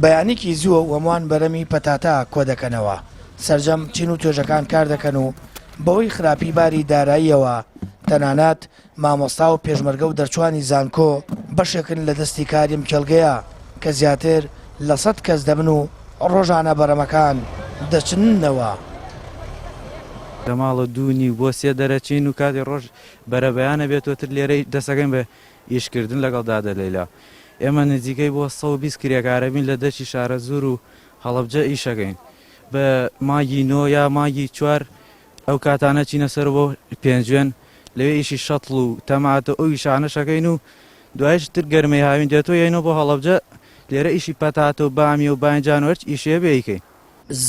بەیانیکی زووە و هەمووان بەرەمی پەتاتە کۆدەکەنەوە، سەرجەم چین و توێژەکان کاردەکەن و بەهۆی خراپی باری داراییەوە تەنانەت مامۆستا و پێشمەرگە و دەرچوانی زانکۆ بەشێکن لە دەستی کاری ئەم کێڵگەیە کە زیاتر لە سەد کەس دەبن و ڕۆژانە بەرەمەکان دەچننەوە. لە ماڵە دوو نیو بۆ سێ دەرەچین و کاتی ڕۆژ بەرەبەیانە بێتۆتر لێرە دەسەکەین بە ئیش کردن لەگەڵ دادە لەیلا ئێمە نزیکەی بۆ 120 کرێکارە بین لە دەشتی شارەزوور و هەڵەبجە ئیشەکەین بە مانگی نۆ یا مانگی چوار ئەو کاتانە چینە سەر بۆ پێنجوێن لەوێ ئیشی شەتڵ و تەماتە ئەو ئیشانەش ئەکەین و دوایش تر گەرمەی هاوین دێتەوە یەینەوە بۆ هەڵەبجە لێرە ئیشی پەتاتە و بامیە و باینجان و هەرچ ئیشێ بێ ئەیکەین.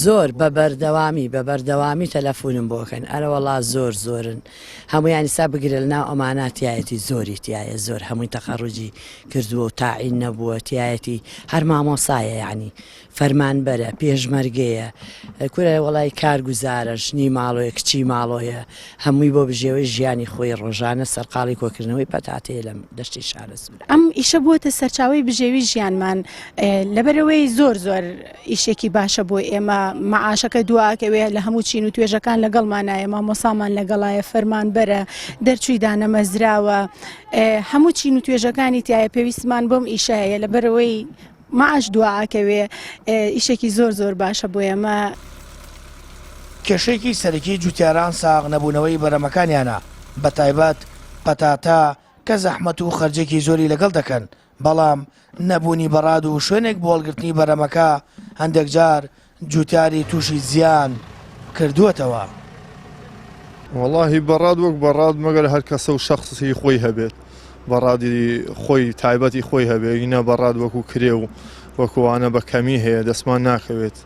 زۆر بە بەردەوامی بە بەردەوامی تەلەفونم بۆ ئەکەن ئەرەوەڵا زۆر زۆرن هەموویان ئیستا بگرە لەناو ئەمانە تیایەتی زۆری تیایە زۆر هەمووی تەخەڕوجی کردووە و تاعین نەبووە تیایەتی هەر مامۆسایە یانی فەرمانبەرە، پێشمەرگەیە، کورە وەڵای کارگوزارە، ژنی ماڵۆیە، کچی ماڵۆیە، هەمووی بۆ بژێوی ژیانی خۆی ڕۆژانە سەرقاڵی کۆکردنەوەی پەتاتەیە لەم دەشتی شارەزوورە. ئەم ئیشە بووەتە سەرچاوەی بژێوی ژیانمان، لەبەرئەوەی زۆر زۆر ئیشێکی باشە بۆ ئێمە، مەعاشەکە دواکەوێ لە هەموو چین و توێژەکان لەگەڵمانایە، مامۆسامان لەگەڵایە، فەرمانبەرە، دەرچووی دانەمەزراوە، هەموو چین و توێژەکانی تیایە، پێویستمان بەم ئیشە هەیە، لەبەرئەوەی معاش دوا ئەکەوێ ئیشێکی زۆر زۆر باشە بۆ ئێمە. کێشەیەکی سەرەکی جوتیاران ساغ نەبوونەوەی بەرەمەکانیانە بەتایبەت پەتاتە کە زەحمەت و خەرجێکی زۆری لەگەڵ دەکەن، بەڵام نەبوونی بەڕاد و شوێنێک بۆ هەڵگرتنی بەرەمەکە هەندێکجار جوتیاری تووشی زیان کردووەتەوە. وەڵاهی بەڕاد وەک بەڕاد مەگەر هەر کەسە و شەخسی خۆی هەبێت بەڕادی خۆی تایبەتی خۆی هەبێ ئینە بەڕاد وەکو کرێ و وەکوانە بە کەمی هەیە دەستمان ناکەوێت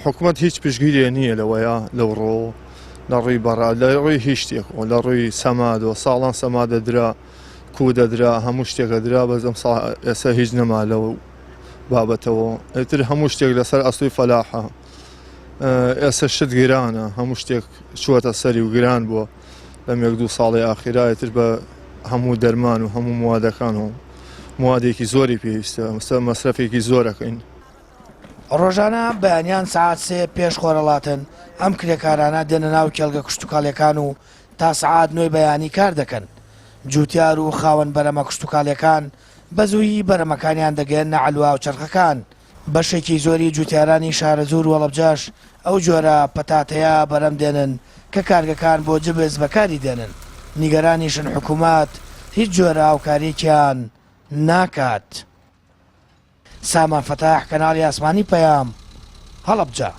حکومت هیچ پشگیریە نییە لەوەیە لەو ڕۆ لە ڕووی بەڕاد لە ڕووی هیچ شتێکەوە لە ڕووی سەمادەوە ساڵان سەما دەدرا کو دەدرا هەموو شتێکە درا بەس ئەم ساڵ ئێستا هیچ نەما لەو بابەتەوە ئیتر هەموو شتێک لەسەر ئەستۆی فەلاحە ئێستا شت گرانە هەموو شتێک چووەتە سەری و گران بووە لەم یەک دوو ساڵی ئاخیرا ئیتر بە هەموو دەرمان و هەموو موادەکان و موادێکی زۆری پێویستە مەسرەفێکی زۆرەکەین. ڕۆژانە بەیانیان سەعات سێ پێش خۆرهەڵاتن ئەم کرێکارانە دێنە ناو کێڵگە کشتوکاڵیەکان و تا سەعات نۆی بەیانی کار دەکەن. جوتیار و خاوەن بەرەمە کشتوکاڵیەکان بە زوویی بەرەمەکانیان دەگەیەننە عەلوە و چەرخەکان. بەشێکی زۆری جوتیارانی شارەزوور و هەڵەبجەش ئەو جۆرە پەتاتەیە بەرەم دێنن کە کارگەکان بۆ جبس بەکاری دێنن، نیگەرانیشن حکومەت هیچ جۆرە هاوکاریەکیان ناکات. سامان فەتاح، کەناڵی ئاسمانی پەیام، هەڵەبجە.